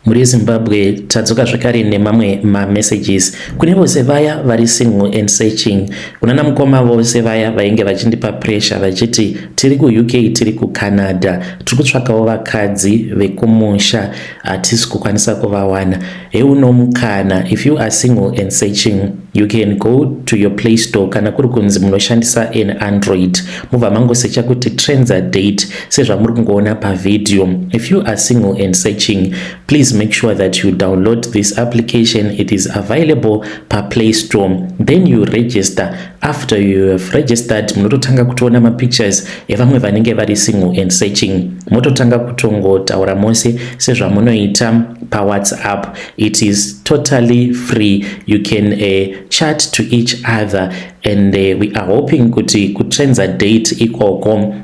Mhuri yeZimbabwe, tadzoka zvekare nemamwe mamessages kune vose vaya vari single and searching, kunana mukoma vose vaya vainge vachindipa pressure vachiti tiri kuUK, tiri kuCanada, tiri kutsvakawo vakadzi vekumusha, hatisi kukwanisa kuvawana. Heuno mukana. If you are single and searching, you can go to your Play Store kana kuri kunzi munoshandisa an Android, mubva mangosecha kuti Trendza Date sezvamuri kungoona pavhidhiyo. If you are single and searching, please make sure that you download this application. It is available paPlay Store. Then you register. After you have registered, munototanga kutoona mapictures evamwe vanenge vari single and searching, mototanga kutongotaura mose sezvamunoita paWhatsApp. It is totally free. You can chat to each other and we are hoping kuti kuTrenza Date ikoko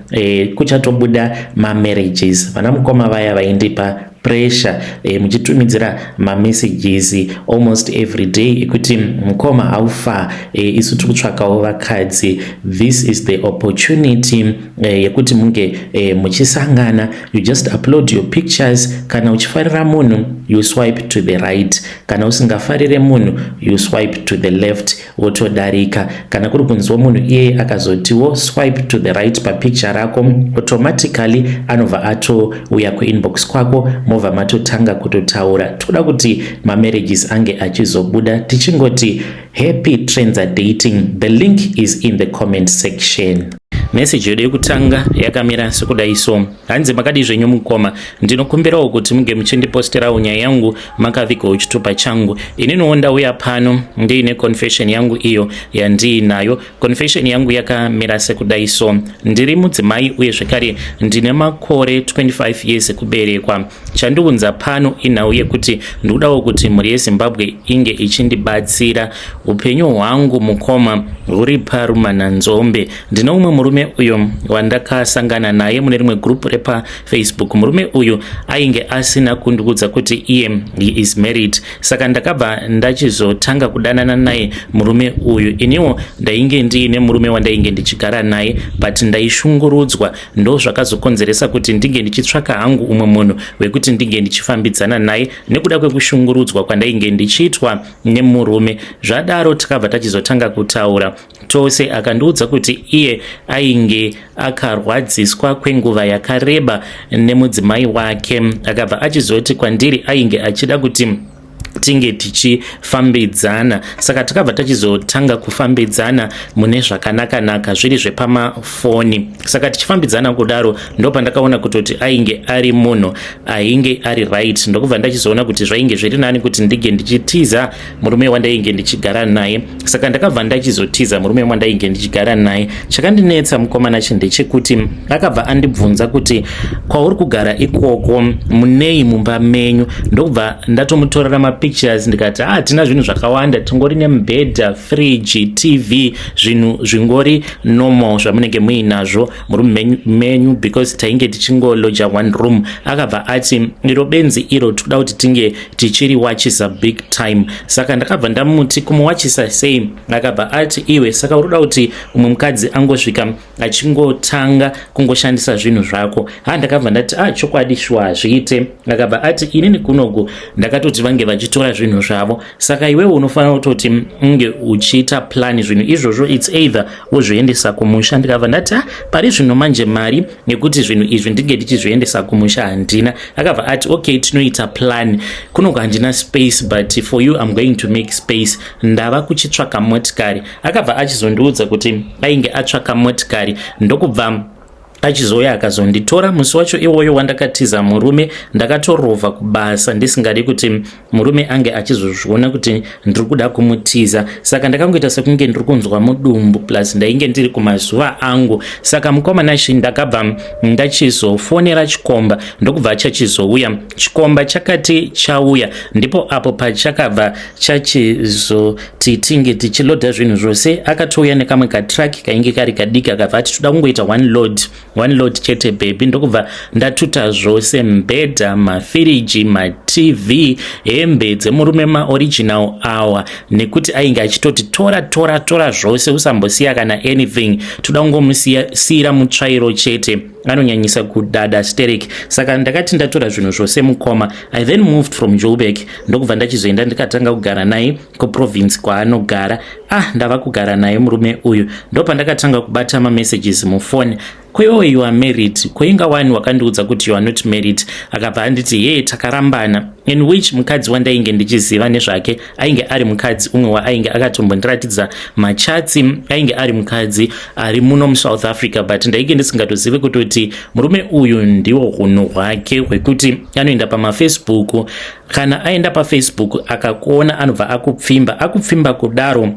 kuchatobuda mamarriages. Vana mukoma vaya vaindipa pressure muchitumidzira mamessages almost every day ekuti mukoma, how far, isu tiri kutsvakawo vakadzi, this is the opportunity yekuti munge muchisangana. You just upload your pictures. Kana uchifarira munhu, you swipe to the right. Kana usingafarire munhu, you swipe to the left, wotodarika. Kana kuri kunziwo munhu iyeye akazotiwo swipe to the right papicture rako, automatically anobva atouya kuinbox kwako, mobva matotanga kutotaura. Toda kuti mamarriages ange achizobuda. Tichingoti happy Trendza dating. The link is in the comment section. Meseji yedu yekutanga yakamira sekudai so. Hanzi, "Makadi zvenyu mukoma? Ndinokumbirawo kuti munge muchindiposterawo nyaya yangu makavigawo chitupa changu. Ininiwo ndauya pano ndiine confession yangu iyo yandiinayo. Confession yangu yakamira sekudai so. Ndiri mudzimai uye zvekare ndine makore 25 years ekuberekwa. Chandiunza pano inhau yekuti ndikudawo kuti mhuri yeZimbabwe inge ichindibatsira. Upenyu hwangu, mukoma, huri parumananzombe. Ndine umwe murume uyo wandakasangana naye mune rimwe gurupu repaFacebook. Murume uyu ainge asina kundiudza kuti iye he is married, saka ndakabva ndachizotanga kudanana naye murume uyu. Iniwo ndainge ndiine murume wandainge ndichigara naye, but ndaishungurudzwa. Ndo zvakazokonzeresa kuti ndinge ndichitsvaka hangu umwe munhu wekuti ndinge ndichifambidzana naye nekuda kwekushungurudzwa kwandainge ndichiitwa nemurume. Zvadaro takabva tachizotanga kutaura tose. Akandiudza kuti iye ainge akarwadziswa kwenguva yakareba nemudzimai wake. Akabva achizoti kwandiri ainge achida kuti tinge tichifambidzana, saka takabva tachizotanga kufambidzana mune zvakanaka-naka, zviri zvepamafoni. Saka tichifambidzana kudaro, ndo pandakaona kutoti ainge ari munhu ainge ari right, ndokubva ndachizoona kuti zvainge zviri nani kuti ndinge ndichitiza murume wandainge ndichigara naye. Saka ndakabva ndachizotiza murume wandainge ndichigara naye. Chakandinetsa, mukoma Nashe, ndechekuti akabva andibvunza kuti kwauri kugara ikoko munei mumba menyu. Ndokubva ndatomutorera mapictures, ndikati ah, hatina zvinhu zvakawanda, tingori nemubhedha, friji, TV, zvinhu zvingori normal zvamunenge muinazvo murumu menyu, because tainge tichingoloja one room. Akabva ati iro benzi iro, tikuda kuti tinge tichiriwachisa big time. Saka ndakabva ndamuti kumuwachisa sei? Akabva ati iwe, saka uri kuda kuti umwe mukadzi angosvika achingotanga kungoshandisa zvinhu zvako? Ha, ndakabva ndati ah, chokwadi, shuwa hazviite. Akabva ati inini kunoku ndakatoti vange vachitora zvinhu zvavo, saka iwewe unofanira kutoti unge uchiita plan zvinhu izvozvo, it's either wozviendesa kumusha. Ndikabva ndati ah, pari zvino manje mari yekuti zvinhu izvi ndinge ndichizviendesa kumusha handina. Akabva ati okay, tinoita plan. Kunoku handina space, but for you I'm going to make space. Ndava kuchitsvaka motikari. Akabva achizondiudza kuti ainge atsvaka motikari, ndokubva achizouya akazonditora. Musi wacho iwoyo wandakatiza murume, ndakatorovha kubasa ndisingadi kuti murume ange achizozviona kuti ndiri kuda kumutiza. Saka ndakangoita sekunge ndiri kunzwa mudumbu, plus ndainge ndiri kumazuva angu. Saka mukoma Nashe, ndakabva ndachizofonera chikomba, ndokubva chachizouya. Chikomba chakati chauya, ndipo apo pachakabva chachizoti tinge tichilodha zvinhu zvose. Akatouya nekamwe katruck kainge kari kadiki. Akabva ati toda kungoita one load. One load chete, baby. Ndokubva ndatuta zvose, mbedha, mafiriji, maTV, hembe dzemurume, maoriginal awa, nekuti ainge achitoti, "Tora, tora, tora zvose, usambosiya kana anything, toda kungomusiyira mutsvairo chete." Anonyanyisa kudada sterek. Saka ndakati ndatora zvinhu zvose, mukoma, I then moved from Joburg, ndokubva ndachizoenda ndikatanga kugara naye kuprovince kwaanogara. Ah, ndava kugara naye murume uyu, ndopandakatanga kubata mamessages mufoni. "Kwewe, you are married? Koinga wani wakandiudza kuti you are not married?" Akabva anditi, "Ye, takarambana." In which mukadzi wandainge ndichiziva nezvake ainge ari mukadzi umwe waainge akatombondiratidza machats, ainge ari mukadzi ari muno muSouth Africa, but ndainge ndisingatozivi kutoti murume uyu ndiwo hunhu hwake hwekuti anoenda pamaFacebook. Kana aenda paFacebook akakuona, anobva akupfimba. Akupfimba kudaro,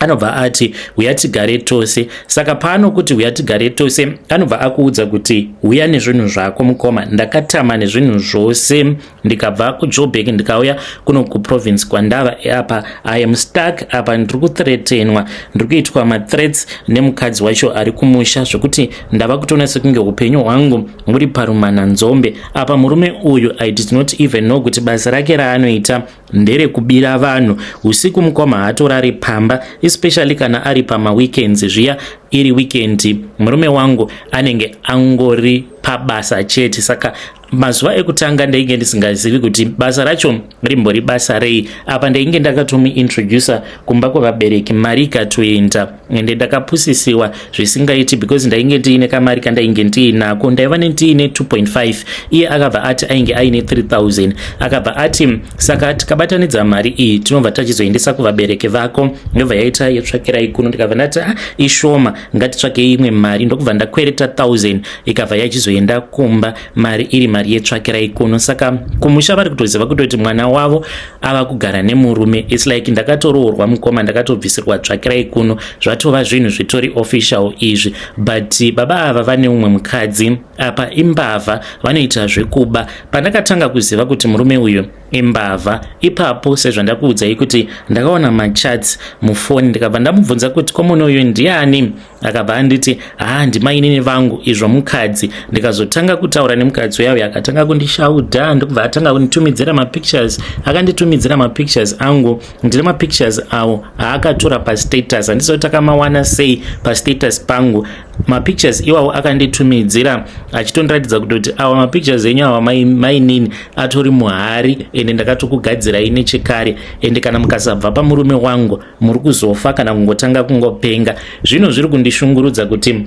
anobva ati, "Uya tigare tose." Saka paanokuti, "Uya tigare tose," anobva akuudza kuti, "Uya nezvinhu zvako." Mukoma, ndakatama nezvinhu zvose, ndikabva kuJoburg, ndikauya kuno kuprovince kwandava apa. I am stuck apa, ndiri kuthreatenwa, ndiri kuitwa mathreats nemukadzi wacho ari kumusha, zvokuti ndava kutoona sekunge upenyu hwangu huri parumananzombe. Apa murume uyu, I did not even know kuti basa rake raanoita nderekubira vanhu usiku. Mukoma, haatorari pamba, especially kana ari pamaweekends zviya. Iri weekend, murume wangu anenge angori pabasa chete. Saka mazuva ekutanga ndainge ndisingazivi kuti basa racho rimbori basa rei. Apa ndainge ndakatomuintrodusa kumba kwevabereki, mari ikatoenda, ende ndakapusisiwa zvisingaiti, because ndainge ndiine kamari kandainge ndiinako, ndaiva nendiine 2.5. Iye akabva ati ainge aine 3000. Akabva ati, "Saka tikabatanidza mari iyi, tinobva tachizoendesa kuvabereki vako, ndobva yaita yetsvakirai kuno." Ndikabva ndati, "Ah, ishoma, ngatitsvakei imwe mari." Ndokubva ndakwereta 1000, ikabva yachizoenda kumba mari iri mari yetsvakirai kuno. Saka kumusha vari kutoziva kutoti mwana wavo ava kugara nemurume. It's like ndakatoroorwa, mukoma, ndakatobvisirwa tsvakirai kuno, zvatova zvinhu zvitori official izvi. But baba ava vane umwe mukadzi. Apa imbavha, vanoita zvekuba. Pandakatanga kuziva kuti murume uyu imbavha ipapo, sezvandakuudzai kuti ndakaona machats mufoni, ndikabva ndamubvunza kuti, "Ko munhu uyu ndiani?" Akabva anditi, "Haa, ndimainini vangu." Izvo mukadzi, ndikazotanga kutaura nemukadzi uya uyo, akatanga kundishaudha, ndokubva atanga kunditumidzira mapictures. Akanditumidzira mapictures angu, ndine mapictures awo aakatora pastatus, handisi kuti akamawana sei pastatus pangu. Mapictures iwawo akanditumidzira achitondiratidza kutoti, "Awa mapictures enyu awa, mainini, atori muhari, ende ndakatokugadzirai nechekare, ende kana mukasabva pamurume wangu, muri kuzofa kana kungotanga kungopenga." Zvino zviri kundishungurudza kuti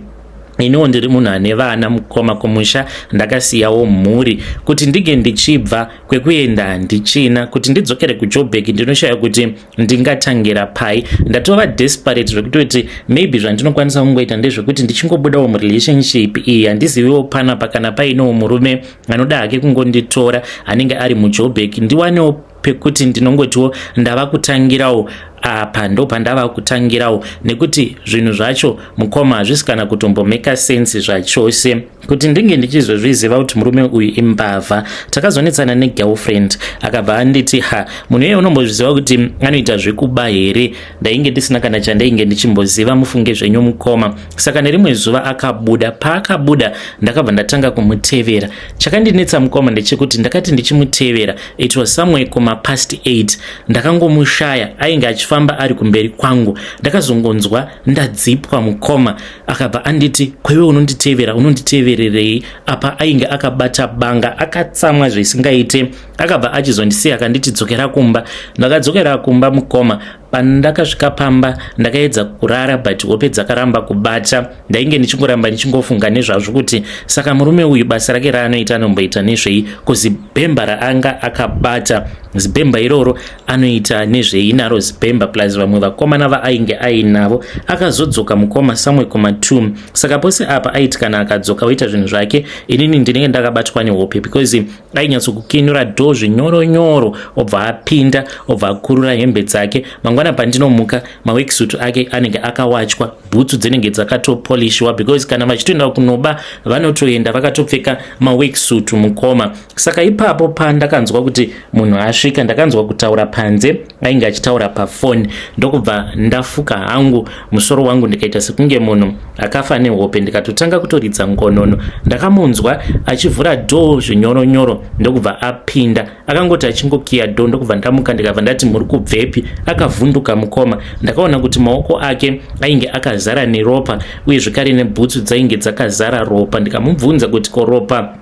iniwo ndiri munhu ane vana, mukoma, kumusha ndakasiyawo mhuri. Kuti ndinge ndichibva, kwekuenda handichina. Kuti ndidzokere kuJoburg, ndinoshaya kuti ndingatangira pai. Ndatova desperate zvekutoti maybe zvandinokwanisa kungoita ndezvekuti ndichingobudawo murelationship iyi. Handiziviwo panapa kana painewo murume anoda hake kungonditora, anenge ari muJoburg, ndiwanewo pekuti ndinongotiwo ndava kutangirawo apa, ndo pandava kutangirawo, nekuti zvinhu zvacho, mukoma, hazvisi kana kutombomeka sense zvachose. Kuti ndinge ndichizozviziva kuti murume uyu imbavha, takazonetsana negirlfriend. Akabva anditi, "Ha, munhu iyeye unombozviziva kuti anoita zvekuba here?" Ndainge ndisina kana chandainge ndichimboziva, mufunge zvenyu, mukoma. Saka nerimwe zuva akabuda. Paakabuda, ndakabva ndatanga kumutevera. Chakandinetsa, mukoma, ndechekuti ndakati ndichimutevera, it was somewhere kuma past 8, ndakangomushaya. Ainge achifamba ari kumberi kwangu. Ndakazongonzwa ndadzipwa, mukoma. Akabva anditi, "Kwaiwe, unonditevera, unonditevererei?" Apa ainge akabata banga, akatsamwa zvisingaite. Akabva achizondisiya, akanditi, "Dzokera kumba." Ndakadzokera kumba, mukoma. Pandakasvika pamba, ndakaedza kurara, but hope dzakaramba kubata. Ndainge ndichingoramba ndichingofunga nezvazvo kuti saka murume uyu basa rake raanoita anomboita nezvei? Kuzibhemba raanga akabata, zibhemba iroro anoita nezvei naro zibhemba, plus vamwe vakomana vaainge ainavo? Akazodzoka, mukoma, somewhere kuma2. Saka pose apa aiti kana akadzoka oita zvinhu zvake, inini ndinenge ndakabatwa nehope, because ainyatsokukinura door zvinyoronyoro, obva apinda, obva akurura hembe dzake. Mangwana. Mangwana pandinomuka, maworksuit ake anenge akawachwa, bhutsu dzinenge dzakatopolishwa, because kana vachitoenda kunoba vanotoenda vakatopfeka maworksuit, mukoma. Saka ipapo pandakanzwa kuti munhu asvika, ndakanzwa kutaura panze, ainge achitaura pafoni, ndokubva ndafuka hangu musoro wangu, ndikaita sekunge munhu akafa nehope, ndikatotanga kutoridza ngonono. Ndakamunzwa achivhura door zvinyoronyoro, ndokubva apinda. Akangoti achingokiya door, ndokubva ndamuka, ndikabva ndati, "Muri kubvepi?" Akavhunduka, mukoma. Ndakaona kuti maoko ake ainge akazara neropa, uye zvekare nebhutsu dzainge dzakazara ropa. Ndikamubvunza kuti, "Ko ropa?"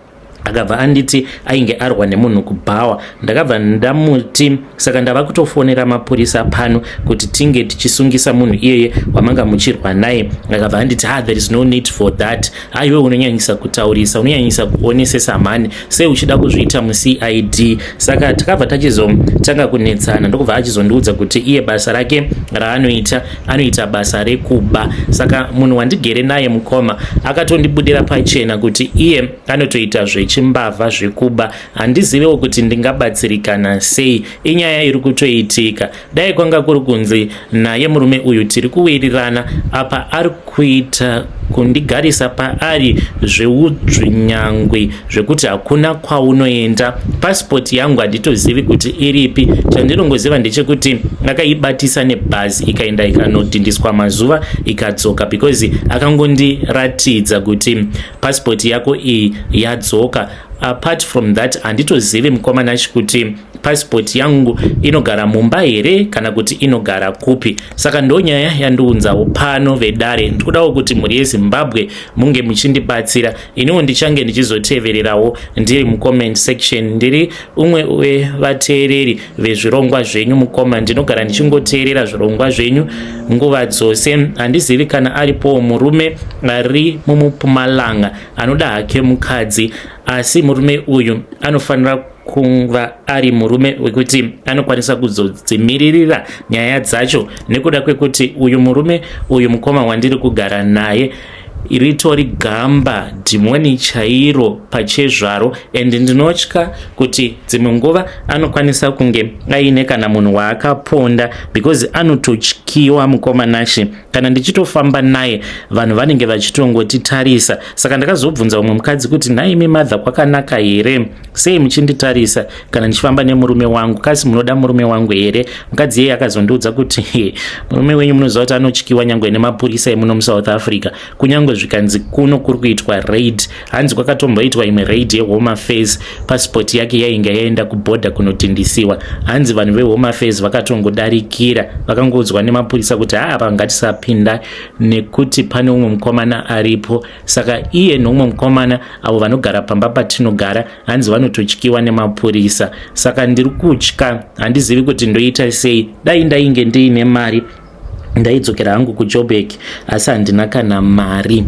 Akabva anditi ainge arwa nemunhu kubhawa. Ndakabva ndamuti, "Saka ndava kutofonera mapurisa pano kuti tinge tichisungisa munhu iyeye wamanga muchirwa naye." Akabva anditi, "Ha, there is no need for that. Haiwe, unonyanyisa kutaurisa, unonyanyisa kuonesesa mhani, sei uchida kuzviita muCID?" Saka takabva tachizotanga kunetsana, ndokubva achizondiudza kuti iye basa rake raanoita, anoita basa rekuba. Saka munhu wandigere naye, mukoma, akatondibudira pachena kuti iye anotoita zvechimbavha, zvekuba. Handizivewo kuti ndingabatsirikana sei. Inyaya iri kutoitika. Dai kwanga kuri kunzi naye murume uyu tiri kuwirirana, apa ari kuita kundigarisa paari zveudzvinyangwe zvekuti hakuna kwaunoenda. Pasipoti yangu handitozivi kuti iripi. Chandinongoziva ndechekuti akaibatisa nebhazi, ikaenda ikanodhindiswa mazuva, ikadzoka, because akangondiratidza kuti pasipoti yako iyi yadzoka. Apart from that, handitozivi, mukoma Nashi, kuti pasipoti yangu inogara mumba here kana kuti inogara kupi. Saka ndo nyaya yandiunzawo pano, vedare. Ndikudawo kuti mhuri yeZimbabwe munge muchindibatsira. Iniwo ndichange ndichizotevererawo ndiri mucomment section. Ndiri umwe wevateereri vezvirongwa zvenyu, mukoma. Ndinogara ndichingoteerera zvirongwa zvenyu nguva dzose. Handizivi kana aripowo murume ari mumuPumalanga anoda hake mukadzi, asi murume uyu anofanira kuva ari murume wekuti anokwanisa kuzodzimiririra nyaya dzacho, nekuda kwekuti uyu murume uyu, mukoma, wandiri kugara naye ritori gamba, dhimoni chairo pachezvaro, and ndinotya kuti dzimwe nguva anokwanisa kunge aine kana munhu waakaponda, because anototyiwa, mukoma Nashe. Kana ndichitofamba naye, vanhu vanenge vachitongotitarisa. Saka ndakazobvunza umwe mukadzi kuti, "Nhaimi mother, kwakanaka here? Sei muchinditarisa kana ndichifamba nemurume wangu? Kasi munoda murume wangu here?" Mukadzi iyeye akazondiudza kuti, "Murume wenyu munoziva kuti anotyiwa nyangwe nemapurisa emuno muSouth Africa. Kunyange zvikanzi kuno kuri kuitwa raid," hanzi kwakatomboitwa imwe raid yeHome Affairs, pasipoti yake yainge yaenda kubhodha kunodhindisiwa. Hanzi vanhu veHome Affairs vakatongodarikira, vakangoudzwa nemapurisa kuti, "Haa, ngatisapinda nekuti pane umwe mukomana aripo." Saka iye neumwe mukomana avo vanogara pamba patinogara, hanzi vanototyiwa nemapurisa. Saka ndiri kutya, handizivi kuti ndoita sei. Dai ndainge ndiine mari, ndaidzokera hangu kuJobek, asi handina kana mari.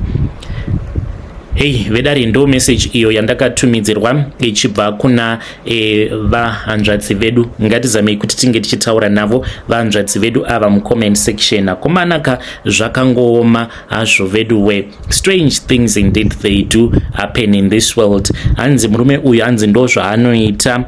Hei vedare, ndo message iyo yandakatumidzirwa ichibva kuna vahanzvadzi vedu. Ngatizamei kuti tinge tichitaura navo vahanzvadzi vedu ava mucomment section. Akomanaka, zvakangooma hazvo vedu we. Strange things indeed, they do happen in this world. Hanzi murume uyu, hanzi ndo zvaanoita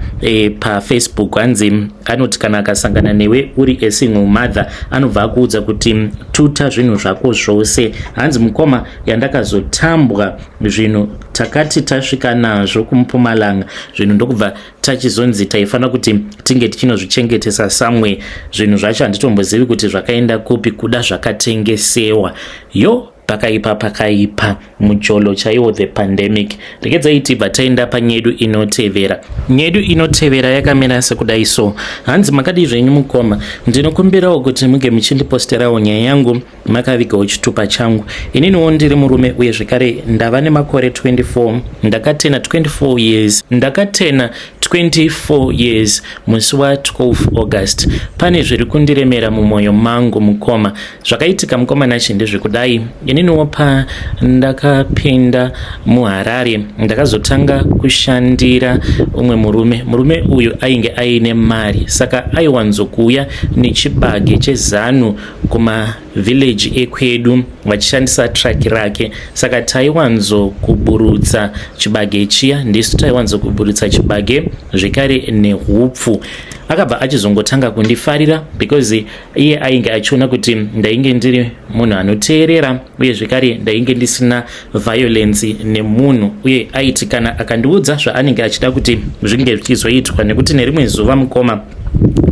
paFacebook. Hanzi anoti kana akasangana newe uri a single mother, anobva akuudza kuti, "Tuta zvinhu zvako zvose." Hanzi, mukoma, yandakazotambwa, zvinhu takati tasvika nazvo kuMupumalanga, zvinhu ndokubva tachizonzi taifanira kuti tinge tichinozvichengetesa somewhere. Zvinhu zvacho handitombozivi kuti zvakaenda kupi, kuda zvakatengesewa. Yo, pakaipa, pakaipa, mujolo chaiwo, the pandemic. Regedzai tibva taenda panyedu inotevera. Nyedu inotevera yakamira sekudai so. Hanzi, "Makadii zvenyu mukoma? Ndinokumbirawo kuti munge muchindiposterawo nyaya yangu makavigawo chitupa changu. Ininiwo ndiri murume, uye zvekare ndava nemakore 24. Ndakatena 24 years, ndakatena 24 years musi wa12 August. Pane zviri kundiremera mumwoyo mangu, mukoma. Zvakaitika, mukoma Nachi, ndezvekudai. Ininiwo pandakapinda muHarare, ndakazotanga kushandira umwe murume. Murume uyu ainge aine mari, saka aiwanzokuuya nechibage cheZANU kuma kumavillage ekwedu vachishandisa truck rake. Saka taiwanzo kuburutsa chibage chiya, ndisu taiwanzo kuburutsa chibage zvekare nehupfu. Akabva achizongotanga kundifarira because iye ainge achiona kuti ndainge ndiri munhu anoteerera, uye zvekare ndainge ndisina violence nemunhu. Uye aiti kana akandiudza zvaanenge achida kuti zvinge zvichizoitwa, nekuti nerimwe zuva, mukoma,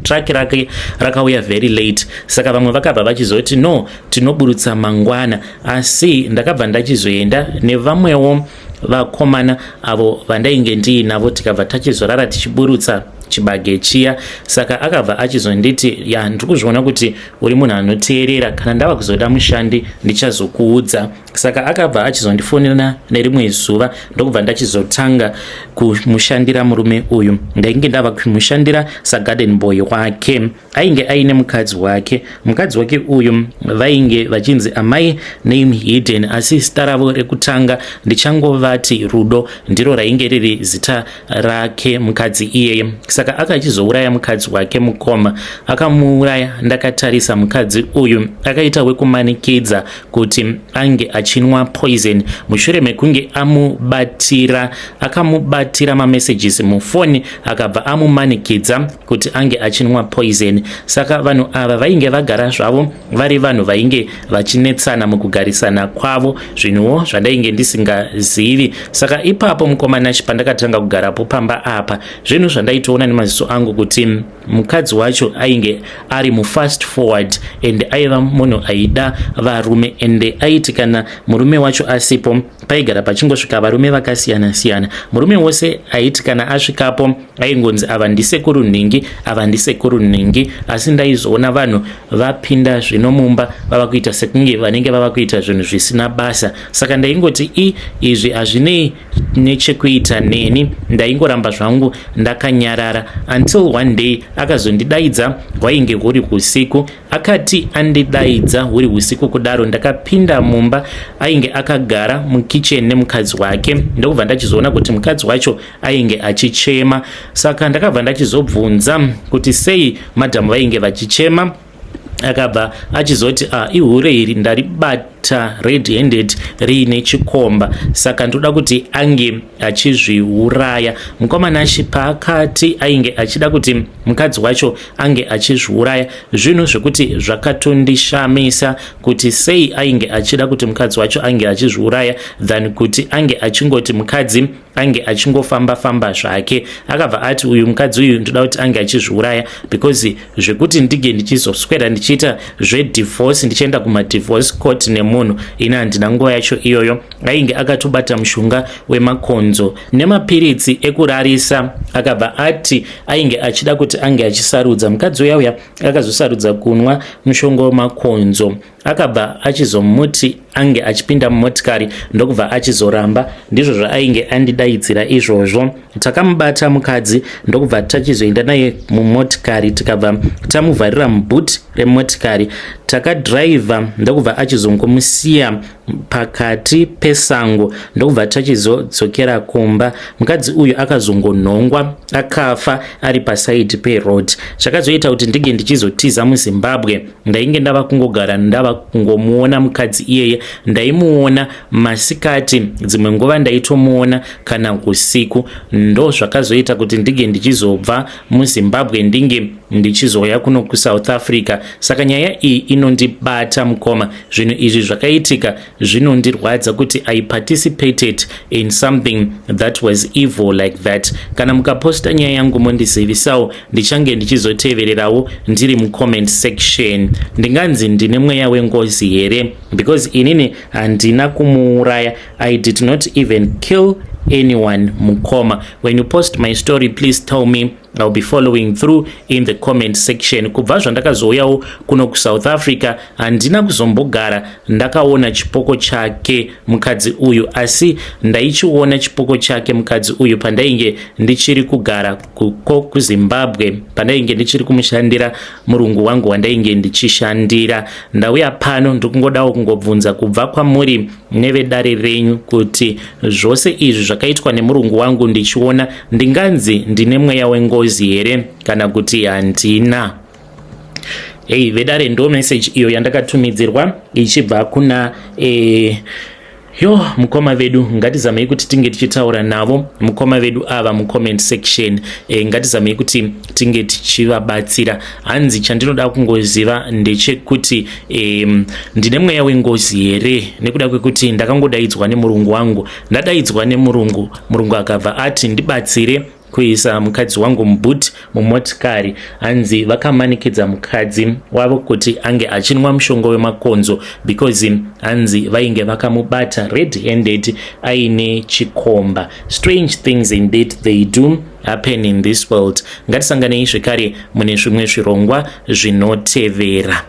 truck rake rakauya very late, saka vamwe vakabva vachizoti, "No, tinoburutsa mangwana." Asi ndakabva ndachizoenda nevamwewo vakomana avo vandainge ndiinavo, tikabva tachizorara tichiburutsa chibage chiya. Saka akabva achizonditi, "Ya, ndiri kuzviona kuti uri munhu anoteerera. Kana ndava kuzoda mushandi, ndichazokuudza." Saka akabva achizondifonera nerimwe zuva, ndokubva ndachizotanga kumushandira murume uyu. Ndainge ndava kumushandira sagarden boy wake. Ainge aine mukadzi wake. Mukadzi wake uyu vainge vachinzi Amai Name Hidden, asi zita ravo rekutanga ndichangovati Rudo, ndiro rainge riri zita rake mukadzi iyeye. Saka akachizouraya mukadzi wake, mukoma. Akamuuraya ndakatarisa. Mukadzi uyu akaita wekumanikidza kuti ange achinwa poison mushure mekunge amubatira, akamubatira mamessages mufoni, akabva amumanikidza kuti ange achinwa poison. Saka vanhu ava vainge vagara zvavo vari vanhu vainge vachinetsana mukugarisana kwavo, zvinhuwo zvandainge ndisingazivi. Saka ipapo, mukoma Nashi, pandakatanga kugarapo pamba apa, zvinhu zvandaitoona nemaziso angu kuti mukadzi wacho ainge ari mufast forward and aiva munhu aida varume, ende aiti kana murume wacho asipo, paigara pachingosvika varume vakasiyana-siyana. Murume wose aiti kana asvikapo, aingonzi, "Ava ndisekuru nhingi, ava ndisekuru nhingi." Asi ndaizoona vanhu vapinda zvino mumba vava kuita sekunge vanenge vava kuita zvinhu zvisina basa. Saka ndaingoti, "I, izvi hazvinei nechekuita neni." Ndaingoramba zvangu ndakanyarara until one day akazondidaidza. Hwainge huri usiku. Akati andidaidza huri usiku kudaro, ndakapinda mumba. Ainge akagara mukicheni nemukadzi wake, ndokubva ndachizoona kuti mukadzi wacho ainge achichema. Saka ndakabva ndachizobvunza kuti sei madhamu vainge vachichema. Akabva achizoti, "Ah, ihure iri ndaribata red handed riine chikomba, saka ndoda kuti ange achizviuraya." Mukoma Nashi, paakati ainge achida kuti mukadzi wacho ange achizviuraya, zvinhu zvekuti zvakatondishamisa kuti sei ainge achida kuti mukadzi wacho ange achizviuraya than kuti ange achingoti mukadzi ange achingofamba-famba zvake. Akabva ati, "Uyu mukadzi uyu ndoda kuti ange achizviuraya because zvekuti ndige ndichizoswera ndichiita zvedivorce, ndichienda kumadivorce court nemunhu, ini handina nguva yacho iyoyo." Ainge akatobata mushonga wemakonzo nemapiritsi ekurarisa. Akabva ati ainge achida kuti ange achisarudza. Mukadzi uya uya akazosarudza kunwa mushonga wemakonzo. Akabva achizomuti ange achipinda mumotikari, ndokubva achizoramba. Ndizvo zvaainge andidaidzira izvozvo. Takamubata mukadzi, ndokubva tachizoenda naye mumotikari, tikabva tamuvharira muboot remotikari. Takadhiraivha, ndokubva achizongomusiya pakati pesango, ndokubva tachizodzokera kumba. Mukadzi uyu akazongonhongwa akafa ari paside peroad. Chakazoita kuti ndinge ndichizotiza muZimbabwe, ndainge ndava kungogara ndava kungomuona mukadzi iyeye. Ndaimuona masikati, dzimwe nguva ndaitomuona kana usiku. Ndo zvakazoita kuti ndinge ndichizobva muZimbabwe, ndinge ndichizouya kuno kuSouth Africa. Saka nyaya iyi inondibata, mukoma. Zvinhu izvi zvakaitika zvinondirwadza kuti I participated in something that was evil like that. Kana mukaposta nyaya yangu, mondizivisawo, ndichange ndichizotevererawo ndiri mucomment section. Ndinganzi ndine mweya wengozi here? Because inini handina kumuuraya. I did not even kill anyone, mukoma. When you post my story, please tell me. I'll be following through in the comment section. Kubva zvandakazouyawo kuno kuSouth Africa, handina kuzombogara ndakaona chipoko chake mukadzi uyu, asi ndaichiona chipoko chake mukadzi uyu pandainge ndichiri kugara kuko kuZimbabwe, pandainge ndichiri kumushandira murungu wangu wandainge ndichishandira. Ndauya pano ndikungodawo kungobvunza kubva kwamuri nevedare renyu kuti zvose izvi zvakaitwa nemurungu wangu ndichiona, ndinganzi ndine mweya wengozi here kana kuti handina? Hei vedare, ndo message iyo yandakatumidzirwa ichibva kuna yo mukoma vedu. Ngatizamei kuti tinge tichitaura navo mukoma vedu ava mucomment section. Ngatizamei kuti tinge tichivabatsira. Hanzi chandinoda kungoziva ndechekuti ndine mweya wengozi here, nekuda kwekuti ndakangodaidzwa nemurungu wangu. Ndadaidzwa nemurungu, murungu akabva ati ndibatsire kuisa mukadzi wangu muboot mumotikari. Hanzi vakamanikidza mukadzi wavo kuti ange achinwa mushonga wemakonzo because hanzi vainge vakamubata red handed aine chikomba. Strange things indeed, they do happen in this world. Ngatisanganei zvekare mune zvimwe zvirongwa zvinotevera.